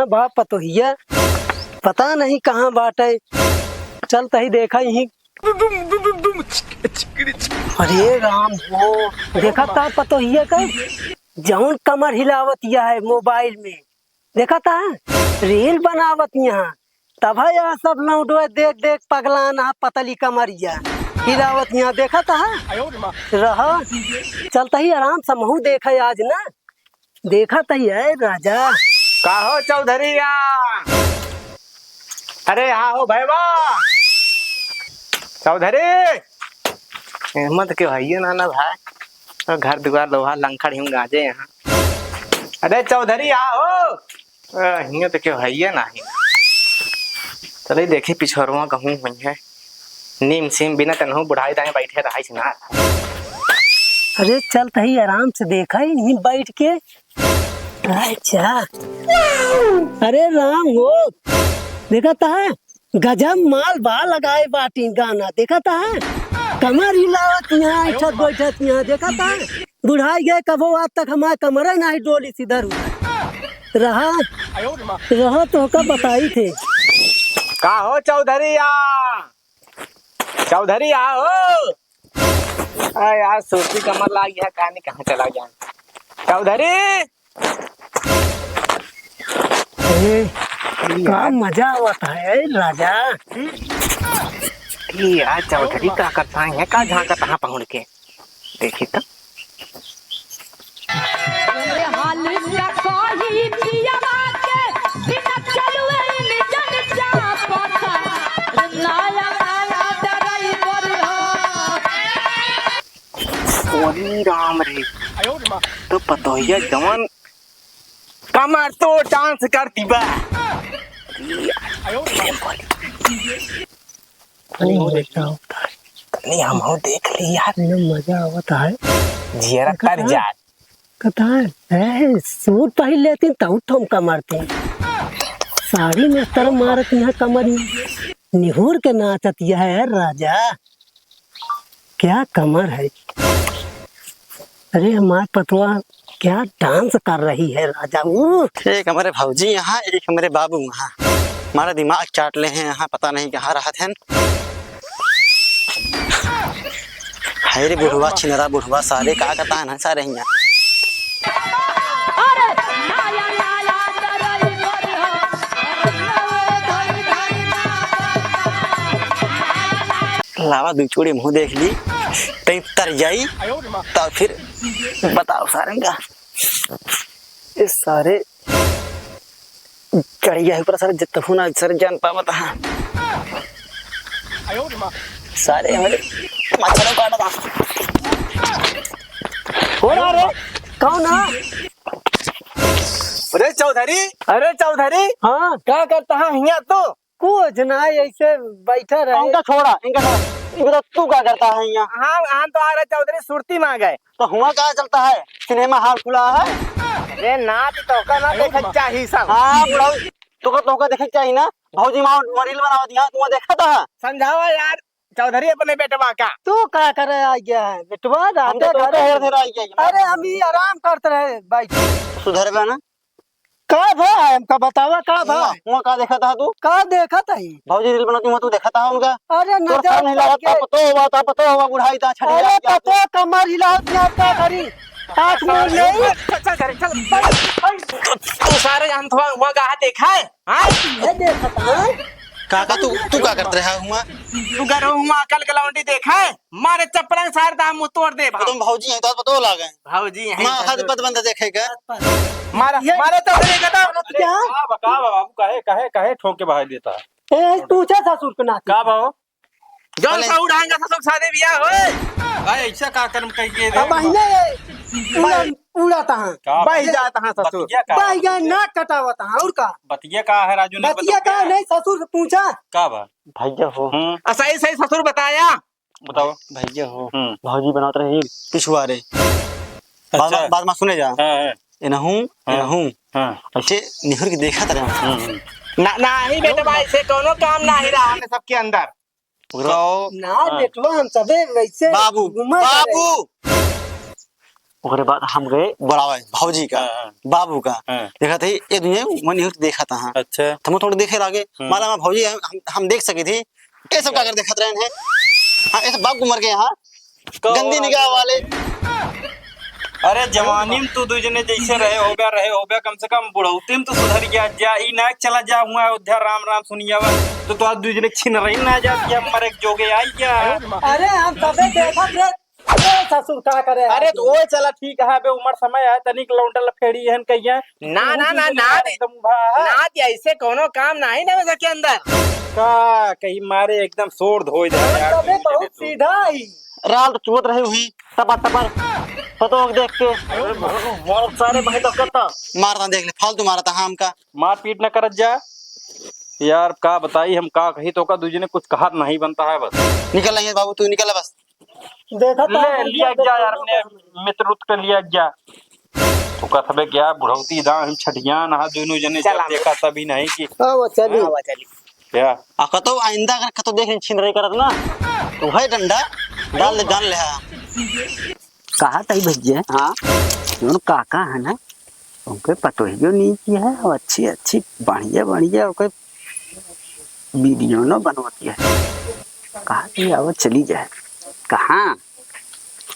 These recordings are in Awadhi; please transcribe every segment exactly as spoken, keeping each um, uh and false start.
कहाँ बा पतोहिया? पता नहीं कहाँ बाटे। चल तही देखा यहीं। अरे राम हो, देखा ता पतोहिया का जौन कमर हिलावत यह है मोबाइल में, देखा ता reel बनावत यहाँ। तब है यह सब लौंडो देख देख पगलान, हाँ, पतली कमरिया हिलावत यहाँ, देखा ता। रहा, चलता ही आराम से महू देखा आज ना। देखा तही है राजा। का हो चौधरी या? अरे हाँ हो भैवा चौधरी। हिम्मत के भैया ना ना भाई, और घर दुआर लोहा लंखड़ हिम गाजे यहाँ। अरे चौधरी आ हो। अ, हियाँ तो केहू हइये नाही। चले देखी पिछोरवा कहूँ हुई है। नीम सीम बिना तनहु बुढ़ाई दाएँ बैठे रहाई से ना। अरे चल तही आराम से देखा ही नहीं बैठ के। अच्छा। अरे राम हो। देखा ता है? गजब माल बा लगाए बाटी गाना। देखा ता है? कमर हिलावत यहाँ, उठत बैठत यहाँ। देखा ता है? बुढ़ाई गए कबो आज तक हमार कमरे नाही डोली सिधर उधर। रहा, रहा तो का बताई थे। का हो चौधरी या? चौधरी या हो? आ यार, सुरती कमर लाग गया, कहानी कहाँ चला गया? चौधरी! ए, का मजा आवत है, ए, राजा? ए यार, चौधरी का करता है, का झांकत है पहुड़ के? देखी तो। हमरे हाल का कोई पियवा के बिना चलुए इंजन चापता। नया नया ड्राइवर हो। अरे राम रे, तो पतोहिया जवन कमर तो डांस करती बा। अरे यार, अरे वो देखा होता है। तनी हमहू देख ली यार। इतना मजा आवत है। जियरा तर जात। कता है, सूट पहिर लेती तब ठुमका मारती। साड़ी में तर मारत यहाँ कमर निहुर के नाचत यह है राजा। क्या कमर है। अरे हमार पतवा क्या डांस कर रही है राजा। ऊ। एक हमरे भौजी यहाँ, एक हमरे बाबू वहाँ। हमारा दिमाग चाट ले हैं यहाँ, पता नहीं कहाँ रहत हैं। हाय रे बुढ़वा, छिनरा बुढ़वा, सारे का करता है ना सारे यहाँ। लावा दू चूड़ी मुँह देख ली, तई तर जाई, तब फिर बताओ सारे का। इस सारे चढ़िया है ऊपर, सारे जितहु ना सारे जान पावत है। सारे हमारे मच्छरों काट रहा। हो रहा रे, कौन है? अरे चौधरी, अरे चौधरी, हाँ। का करता है हियाँ तू? कुछ ना, ऐसे बैठा रहे। इनका छोड़ा, इनका छोड़ा। इनका तो तू का करता है यहाँ? हाँ, हम तो आ रहे चौधरी, सुरती में आ गए। तो हुआ का चलता है? सिनेमा हॉल खुला है? अरे ना, तो का ना देखे चाही सब। हाँ, बुढ़ऊ, तो का, तो का देखे चाही ना? भौजी माँ reel बनावत यहाँ, तू देखा था? समझावा यार, चौधरी अपने बेटवा का। तू का करे आ गया है, बेटवा? हम तो राते तोहका घरे हेर हेर आ गया है। अरे, हम ही आराम करत रहे भाई। सुधरबे ना? का भा है हमका बतावा, का भा? हुआ, हुआ का देखा था तू? का देखा था ही? भौजी reel बनाती हुआ तू देखा था उनका? अरे तोर नजर नहीं लगा, पड़ गई। तब तो हुआ, तब तो हुआ, बुढ़ाई दा छड़ी अरे जाती है। पतो कमर हिलाओ, क्या, क्या करी? आँख मूंद ले। चल, चल, चल, चल। तू, तू सारे जानत हुआ, हुआ कहाँ देखा है? हाँ? ये देखा था, हाँ? काका, तू, तू का करत रहा हुआ? तू गरो हुआ, अकल के लौंडी देखा है? मारे चप्पलन सार दा, मुंह तोड़ दे, भाव। तुम भौजी हैं, तो पतो लागे। भौजी हैं, माँ, हाथ पत बंद देखे का। मारा, ये मारा तो देखे का। क्या? का बा, का बा, बाबू, काहे, काहे, काहे ठोक के बहाई देता है? ए, तू छे ससुर के नाती। का बा हो? जौन अरे। सा उड़ाएंगे ससुर शादी बियाह होए। भाई, ऐसा का कर्म कहिए रे? अब महीने ये उड़ा, उड़ाता है। का बही बा? जाता है ससुर। बतिया का? बही गए, नाक कटावता है, और का? बतिया का है राजू, नहीं बतिया बता का है, नहीं ससुर से पूछा। का बा? भैया हो। हम्म। आ, सही, सही ससुर बताया। बताओ। भैया हो। हम्म। भौजी बनावत रही पिछुआरे। अच्छा। बात, बात मत सुने जा। हाँ, हाँ। इनहूँ, हाँ। इनहूँ। हाँ। ऐसे निहुर के देखत रहे। हम्म, हम्म। ना, नाही बेटवा, ऐसे कौनो काम नाही रहा हमने सबके अंदर। ओकरे तो ना हाँ। बेटवा, हम सबे वैसे बाबू, घूमत रहे। बाबू। ओकरे बाद हम गए बुलावे भौजी का, हाँ, हाँ। बाबू का। हाँ। देखत ही, ये दुनिया में निहुर के देखत हाँ। अच्छा। हम थोड़े देखे लागे, हम्म। माला में भौजी हम, हम, हम देख सकी थी, ये सब का कर देखत रहे हैं? हाँ, ये सब बाप को मर गए, हाँ। गंदी निगाह वाले। अरे जवानी में तू दुइ जने जैसे रहे होबे, रहे होबे, कम से कम बुढ़ौती में तो सुधर गया। जा, ई ना चला जा हुआ अयोध्या, राम राम सुनिया बा। तो, तो आज दुइ जने छिन रही ना जाती, हम मरे के जोगे आई क्या? अरे हम सबे देखत रहे, ए ससुर का करे? अरे तो ओ चला ठीक है बे, उम्र समय है, तनिक लौंडल फेड़ी हन कहिया। ना, ना, ना, ना, एकदम उभा है। ना, ऐसे कोनो काम नाही ना हो सके अंदर। का कही मारे एकदम सोर धोई दे यार। तबे बहुत सीधा ही। राल तो चुवत रही हुई, टपर टपर, पतोह देख के। अरे, बहुत सारे भाई तो करता। मारता देख ले, फालतू मारता, हाँ, हमका। मारपीट न करत जा। यार, का बताई हम, का कही तो का, दूजी ने कुछ कहत नहीं बनता है बस। निकल रही है बाबू, तू निकल बस। देखा तो ले, है, लिया देखा जा तो यार, है। अपने मित्र उत के लिया जा। तो का सबे क्या बुढ़ौती दाम हम छठियान हा दोनों जने चल जब आवे। देखा तभी नहीं कि आवा चली। आवा चली। क्या? आ कतो आइंदा अगर कतो देख छिन रही करत ना, तो है डंडा डाल दे, जान ले हा। कहा तई भैया, हाँ? जौन काका है ना, उनके पतोहियो नीक है, और अच्छी, अच्छी, बढ़िया, बढ़िया, ओके वीडियो न बनवती है। कहा कि आवत चली जाए। कहाँ?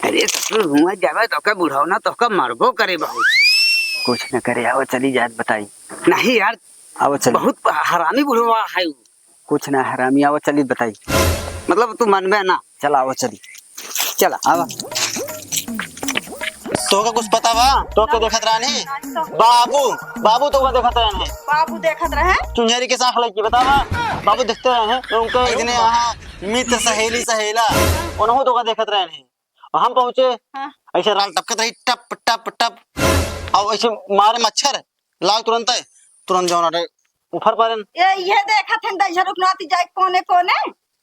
अरे ससुर, हुआ जावे तो ओके बुढ़ौना तो ओके मरबो करे बहुत। कुछ न करे, आवत चली जाए, बताई। नहीं यार, आवत चली। बहुत हरामी बुढ़वा है उ। कुछ ना हरामी, आवा चली बताई। मतलब तू मनबे ना। चल आवा चली। चल आवा। तोहका कुछ पता बा? तोहके देखत रहनी? बाबू, बाबू तोहका देखत रहनी। बाबू देखत रहे? चुंझेरी के साथ लड़की बतावा। बाबू देखते रहे। उनके इतने यहाँ मित्र सहेली सहेला। उन्हों तोहका देखत रहनी। हम पहुँचे। हाँ। ऐसे राल टपकत रही, टप, टप, टप। और ऐसे मारे मच्छर। लाग तुरंत है, तुरंत जौन आटे उफर पारेन। ए, ये देखत हन दहिजर रुकनाती जाए कोने कोने,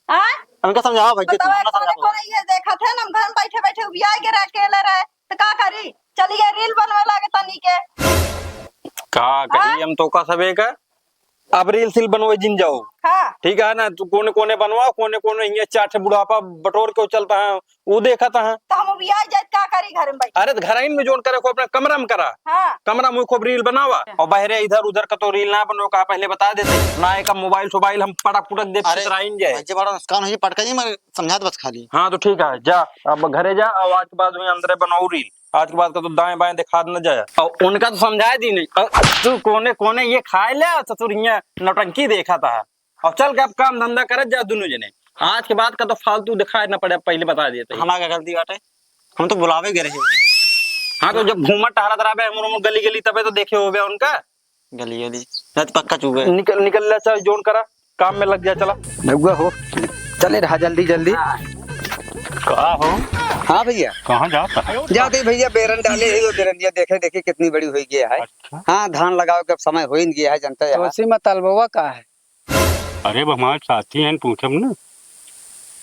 हाँ? हमके समझाओ भाई, बताओ, तुम ना कोने समझाओ। कोने ये देखत हन, हम घर में बैठे बैठे उबिया के रह, अकेले रहे, तो का करी? चलिए रील बनवे लागे तनी के। का कही हाँ? हम तो का सबे का, अब रील सील बनवे जिन जाओ। हाँ। ठीक है ना, तू कोने कोने बनवाओ, कोने कोने हियाँ चार ठे बुढ़ापा बटोर के चलता है, ऊ देखत हैं। तो हम उबिया जाए, का करी घर में बैठ? अरे, तो घरइन में जौन करे को अपना कमरा में करा। हाँ। कमरा में खूब रील बनावा। और बहरे इधर उधर का तो रील ना बनो, का पहले बता देते। ना एक मोबाइल सोबाइल हम पटक पुटक दे, अरे, छितराइन जाए। भाई जी, बड़ा नुकसान हो जाए, पटका जी, मैं समझात बस खाली। हाँ, तो ठीक है, जा, अब घरे जा, और आज के बाद हुई अंदरे बनाओ रील। आज के बाद का तो दाएं बाएं दिखा न जाए। और उनका तो समझाए दी नहीं। और तू कोने कोने ये खाए ले, ससुर हियाँ नौटंकी देखा था। अब चल के अब काम धंधा करत जा दुनों जने। आज के बाद का तो फालतू दिखाई न पड़े, पहले बता देते ही। हमार का गलती बाटे? हम तो बुलावे गए रहे। हाँ, तो जब घूमत टहरत रहबे हमरो में गली गली, तबे तो देखे होबे उनका। गली गली। ना तो पक्का चुबे। निकल, निकल ले, चल, जौन करा, काम में लग जा, चला। रउआ हो, चले रहा जल्दी, जल्दी। का हो? हाँ भैया। कहाँ जात है? जाते भैया, बेरन डाले है, वो बेरनिया देखे, देखे कितनी बड़ी हो गई है। अच्छा। हाँ, धान लगावे के समय हो ही गया है, जनता है। तो उसी में तलबवा का है? अरे, अब हमारे साथी हैं, पूछब ना,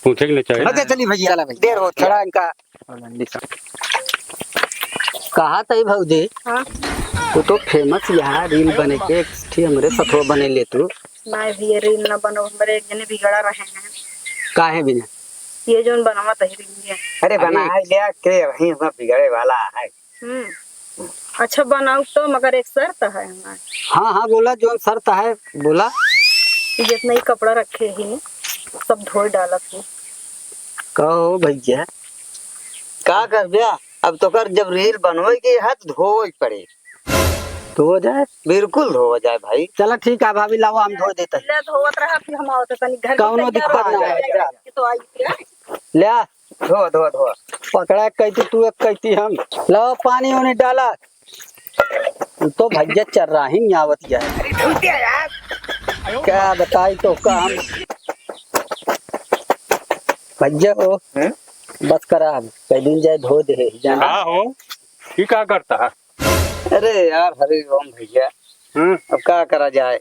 पूछे के ना चाहिए। अच्छा, चलिए भैया, चला भैया। देर होत है। थोड़ा इनका कहा तई भौजी, हाँ? तू तो famous यहाँ रील बने के, एक ठी हमरे सथवा बने ले तू। नहीं भैया, रील ना बनो, हमरे एक जने बिगड़ा रहे हैं। काहे बिना? ये जौन बनवा तही रील है। अरे अरे। बनाए ले के वही हम बिगड़े वाला है। हम्म। अच्छा बनाऊ तो, मगर एक शर्त है हमार। हाँ, हाँ, बोला, जौन शर्त है, बोला। कि जितना ही कपड़ा रखे ही, सब धोए डालत ही। कहो भैया, का करबे? अब तोकर जब रील बनवे के है, तो धोवे के पड़े। धो जाए? बिल्कुल धो जाए भाई। चला ठीक है भाभी, लाओ हम धो देते हैं। ले धोवत रहा, फिर हम आवत तनी घर के कौनो तैयार दिक्कत हो ना जाए। है। कि तो आई है। ले आ। धो, धो, धो। पकड़ा एक कैती तू, एक कैती हम। लाओ पानी उनी डाला। तू तो भैया चर्राही नहीं आवत है। अरे धो दिया यार। क्या बताई तो काम। भैया हो, हैं? बस करा अब, कई दिन जाए धो दे, जाना। हाँ हो, ये क्या करता है? अरे यार, हरि ओम भैया, हम्म। अब का करा जाए?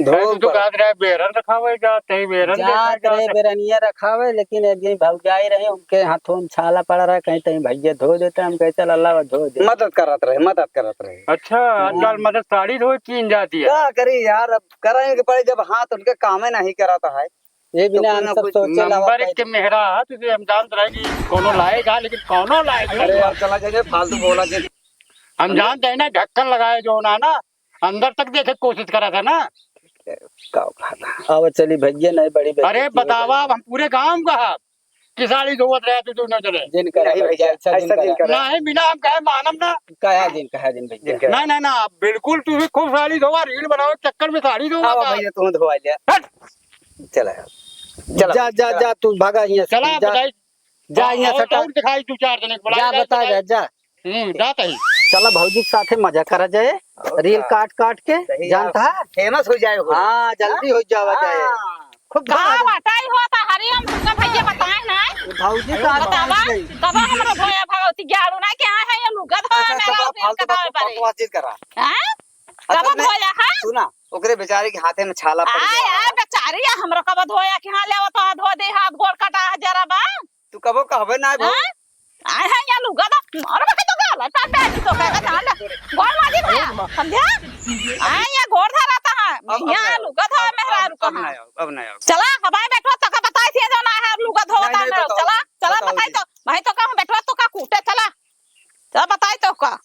धो अरे, तू तो पर कहत रहे बेरन रखावे जात है, बेरन जात देखा रहे, जात। बेरनिया रखावे, लेकिन अब ये भौजाई रहे, उनके हाथों में छाला पड़ा रहा, कहीं तहीं भैया धो देते, हम कहे, "चल अल्लाह, वो धो दे।" मदद करत रहे, मदद करत रहे। अच्छा, हाँ। आजकल मदद साड़ी धोए कीन जाती है। का करी यार, अब करें के पड़े, जब हाथ उनके कामे नहीं करत है। ये बिना तो कुछ हम ना सब कुछ सोचे लावा नंबर एक पाए। के मेहरा, तुझे हम जानत रहे कि कोनो लायक है, लेकिन कोनो लायक अरे नहीं। यार, चला जाए, फालतू बोला के। हम जानते हैं ना, ढक्कन लगाए जो ना, ना, अंदर तक देखे के कोशिश करा था ना। का फायदा? अब चली भैया, नहीं बड़ी बेइज्जती अरे हो बतावा, गई। अब हम पूरे गांव का है कि साड़ी धोवत रहे तू दोनों जने। जिन करे नहीं भैया, भैया, अच्छा जिन ऐसा करे। जिन करे। नहीं, बिना हम कहे मानम ना। कहा जिन, कहा जिन भैया। जिन करे। नहीं, नहीं, ना, बिल्कुल तू भी खूब साड़ी धोवा, रील बनावे के चक्कर में साड़ी धोवा आओ का? भैया, तू धोवा ले। हट। चला यार। चला, जा, जा, चला। जा, तू भागा यहाँ से, चला, जा। बताई। जा, यहाँ और, सटा। और दिखाई दू चार जने के, बड़ा जा, दिखाई, बता बताई। जा, जा। हम्म, जात ही। चला, भौजी के साथे मजा करा जाए, और रील का? काट काट के, सही जानता बात। है? Famous हो जाए हो। हाँ, जल्दी हो जावा जाए। हाँ। खूब कहाँ बड़ा बाटाई हो तो हरियम तुमका भैया बताए ना। भौजी का बतावा, बात नहीं। कब हमरा भैया भगवती ग्यारह ना क्या है ये लुगा धोए अच्छा, मेरा सब उसे फालतू कटावे बक-, पड़े। बकवास जिन करा। हाँ? अच्छा, कब नहीं, भैया है? सुना, ओकरे बेचारे के हाथे में छाला पड़ आय, गया। आय, बेचारी है, हमरा कब धोया कि हाँ, ले वो तो धो दे, हाथ गोड़ कटा है जरा बा। तू कबो कहबे ना भाई। हाँ? आय है, या लुगा दा, मारो बके तो गाल, ता बैठ तो कहेगा, जान ले। गोड़ माजी भैया, समझा? आय, या गोड़ धरा ता है, अब, अब या ना आओ। लुगा धोआ अब, मेहरारू अब, अब कहाँ? ना आओ, अब ना आओ। चला, हवाई बैठो, तो का बताई थी, जो ना है, लुगा धोआ नहीं, ता नहीं, ना, बताओ, चला, चला, बताओ बताई जी। तो, भाई तो का, हम बैठो, तो का कूटे, चला। चला, बताई तो का।